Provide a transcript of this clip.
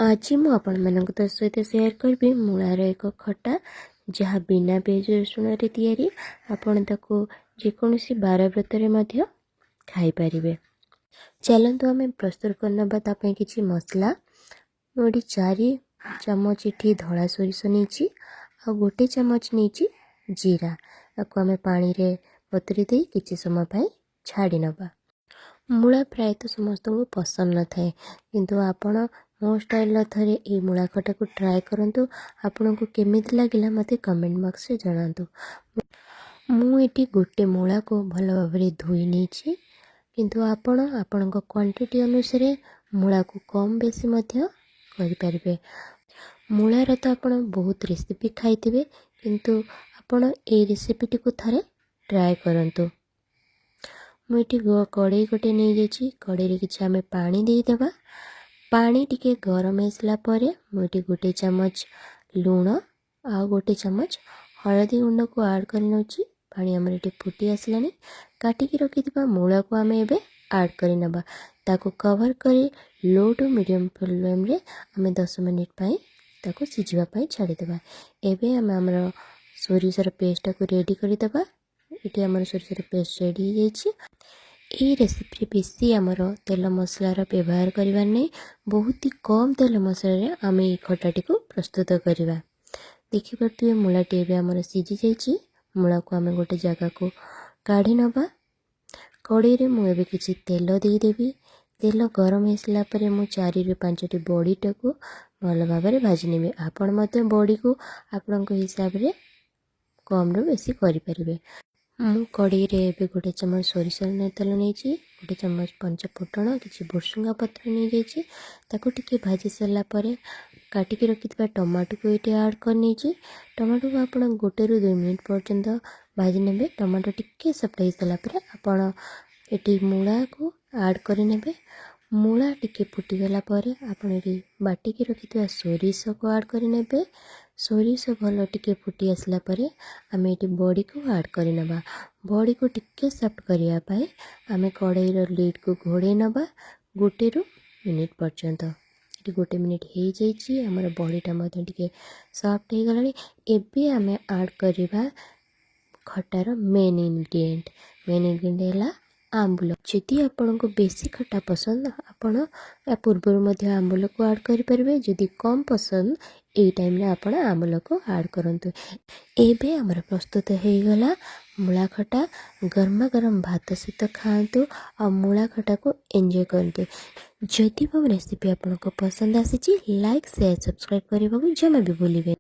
ଆଜି ମୁଁ ଆପଣମାନଙ୍କ ସହିତ ସେୟାର କରିବି ମୂଳାର ଏକ ଖଟା, ଯାହା ବିନା ପିଆଜ ରସୁଣରେ ତିଆରି। ଆପଣ ତାକୁ ଯେକୌଣସି ବାର ବ୍ରତରେ ମଧ୍ୟ ଖାଇପାରିବେ। ଚାଲନ୍ତୁ, ଆମେ ପ୍ରସ୍ତୁତ କରିନେବା ତା ପାଇଁ କିଛି ମସଲା। ମୁଁ ଏଠି 4 ଚାମଚ ଏଠି ଧଳା ସୋରିଷ ନେଇଛି ଆଉ 1 ଚାମଚ ନେଇଛି ଜିରା। ତାକୁ ଆମେ ପାଣିରେ ବତୁରେଇ ଦେଇ କିଛି ସମୟ ପାଇଁ ଛାଡ଼ି ନେବା। ମୂଳା ପ୍ରାୟତଃ ସମସ୍ତଙ୍କୁ ପସନ୍ଦ ନଥାଏ, କିନ୍ତୁ ଆପଣ ମୋ ଷ୍ଟାଇଲ୍ର ଥରେ ଏଇ ମୂଳା ଖଟାକୁ ଟ୍ରାଏ କରନ୍ତୁ। ଆପଣଙ୍କୁ କେମିତି ଲାଗିଲା, ମୋତେ କମେଣ୍ଟ ବକ୍ସରେ ଜଣାନ୍ତୁ। ମୁଁ ଏଠି ଗୋଟେ ମୂଳାକୁ ଭଲ ଭାବରେ ଧୋଇ ନେଇଛି, କିନ୍ତୁ ଆପଣ ଆପଣଙ୍କ କ୍ୱାଣ୍ଟିଟି ଅନୁସାରେ ମୂଳାକୁ କମ୍ ବେଶୀ ମଧ୍ୟ କରିପାରିବେ। ମୂଳାର ତ ଆପଣ ବହୁତ ରେସିପି ଖାଇଥିବେ, କିନ୍ତୁ ଆପଣ ଏଇ ରେସିପିଟିକୁ ଥରେ ଟ୍ରାଏ କରନ୍ତୁ। ମୁଁ ଏଠି କଡ଼େଇ ଗୋଟେ ନେଇଯାଇଛି। କଡ଼େଇରେ କିଛି ଆମେ ପାଣି ଦେଇଦେବା। ପାଣି ଟିକେ ଗରମ ହେଇସାରିଲା ପରେ ମୁଁ ଏଠି 1 ଚାମଚ ଲୁଣ ଆଉ 1 ଚାମଚ ହଳଦୀ ଗୁଣ୍ଡକୁ ଆଡ଼୍ କରି ନେଉଛି। ପାଣି ଆମର ଏଠି ଫୁଟି ଆସିଲାଣି। କାଟିକି ରଖିଥିବା ମୂଳାକୁ ଆମେ ଏବେ ଆଡ଼୍ କରିନେବା। ତାକୁ କଭର୍ କରି ଲୋ ଟୁ ମିଡ଼ିୟମ୍ ଫ୍ଲେମ୍ରେ ଆମେ 10 ମିନିଟ୍ ପାଇଁ ତାକୁ ସିଝିବା ପାଇଁ ଛାଡ଼ିଦେବା। ଏବେ ଆମେ ଆମର ସୋରିଷର ପେଷ୍ଟଟାକୁ ରେଡ଼ି କରିଦେବା। ଏଠି ଆମର ସୋରିଷର ପେଷ୍ଟ ରେଡ଼ି ହେଇଯାଇଛି। ଏଇ ରେସିପିରେ ବେଶୀ ଆମର ତେଲ ମସଲାର ବ୍ୟବହାର କରିବାର ନାହିଁ। ବହୁତ ହି କମ୍ ତେଲ ମସଲାରେ ଆମେ ଏଇ ଖଟାଟିକୁ ପ୍ରସ୍ତୁତ କରିବା। ଦେଖିପାରୁଥିବେ, ମୂଳାଟି ଏବେ ଆମର ସିଝି ଯାଇଛି। ମୂଳାକୁ ଆମେ ଗୋଟେ ଜାଗାକୁ କାଢ଼ି ନେବା। କଡ଼େଇରେ ମୁଁ ଏବେ କିଛି ତେଲ ଦେଇଦେବି। ତେଲ ଗରମ ହେଇସାରିଲା ପରେ ମୁଁ ଚାରିରୁ ପାଞ୍ଚଟି ବଡ଼ିଟାକୁ ଭଲ ଭାବରେ ଭାଜି ନେବି। ଆପଣ ମଧ୍ୟ ବଡ଼ିକୁ ଆପଣଙ୍କ ହିସାବରେ କମ୍ରୁ ବେଶୀ କରିପାରିବେ। ମୁଁ କଡ଼େଇରେ ଏବେ 1 ଚାମଚ ସୋରିଷ ତେଲ ନେଇଛି, 1 ଚାମଚ ପଞ୍ଚ ଫୁଟଣ, କିଛି ଭୃସୁଙ୍ଗା ପତ୍ର ନେଇଯାଇଛି। ତାକୁ ଟିକେ ଭାଜି ସାରିଲା ପରେ କାଟିକି ରଖିଥିବା ଟମାଟୋକୁ ଏଇଠି ଆଡ଼୍ କରିନେଇଛି। ଟମାଟୋକୁ ଆପଣ 1ରୁ 2 ମିନିଟ୍ ପର୍ଯ୍ୟନ୍ତ ଭାଜି ନେବେ। ଟମାଟୋ ଟିକେ ସଫ୍ଟ ହେଇସାରିଲା ପରେ ଆପଣ ଏଠି ମୂଳାକୁ ଆଡ଼୍ କରିନେବେ। ମୂଳା ଟିକେ ଫୁଟିଗଲା ପରେ ଆପଣ ଏଠି ବାଟିକି ରଖିଥିବା ସୋରିଷକୁ ଆଡ଼୍ କରିନେବେ। ସୋରିଷ ଭଲ ଟିକେ ଫୁଟି ଆସିଲା ପରେ ଆମେ ଏଠି ବଡ଼ିକୁ ଆଡ଼୍ କରିନେବା। ବଡ଼ିକୁ ଟିକେ ସଫ୍ଟ କରିବା ପାଇଁ ଆମେ କଡ଼େଇର ଲିଡ଼୍କୁ ଘୋଡ଼େଇ ନେବା 1ରୁ ମିନିଟ୍ ପର୍ଯ୍ୟନ୍ତ। ଏଠି 1 ମିନିଟ୍ ହେଇଯାଇଛି। ଆମର ବଡ଼ିଟା ମଧ୍ୟ ଟିକେ ସଫ୍ଟ ହେଇଗଲାଣି। ଏବେ ଆମେ ଆଡ଼୍ କରିବା ଖଟାର ମେନ୍ ଇନଗ୍ରିଡ଼ିଏଣ୍ଟ। ମେନ୍ ଇନଗ୍ରିଡ଼ିଏଣ୍ଟ ହେଲା ଆମ୍ବୁଲ। ଯଦି ଆପଣଙ୍କୁ ବେଶୀ ଖଟା ପସନ୍ଦ, ଆପଣ ୟା ପୂର୍ବରୁ ମଧ୍ୟ ଆମ୍ବୁଲକୁ ଆଡ଼୍ କରିପାରିବେ। ଯଦି କମ୍ ପସନ୍ଦ, ଏଇ ଟାଇମ୍ରେ ଆପଣ ଆମ୍ବୁଲକୁ ଆଡ଼୍ କରନ୍ତୁ। ଏବେ ଆମର ପ୍ରସ୍ତୁତ ହେଇଗଲା ମୂଳା ଖଟା। ଗରମା ଗରମ ଭାତ ସହିତ ଖାଆନ୍ତୁ ଆଉ ମୂଳା ଖଟାକୁ ଏନ୍ଜୟ କରନ୍ତୁ। ଯଦି ମୋ ରେସିପି ଆପଣଙ୍କୁ ପସନ୍ଦ ଆସିଛି, ଲାଇକ୍, ସେୟାର, ସବସ୍କ୍ରାଇବ୍ କରିବାକୁ ଜମା ବି ଭୁଲିବେନି।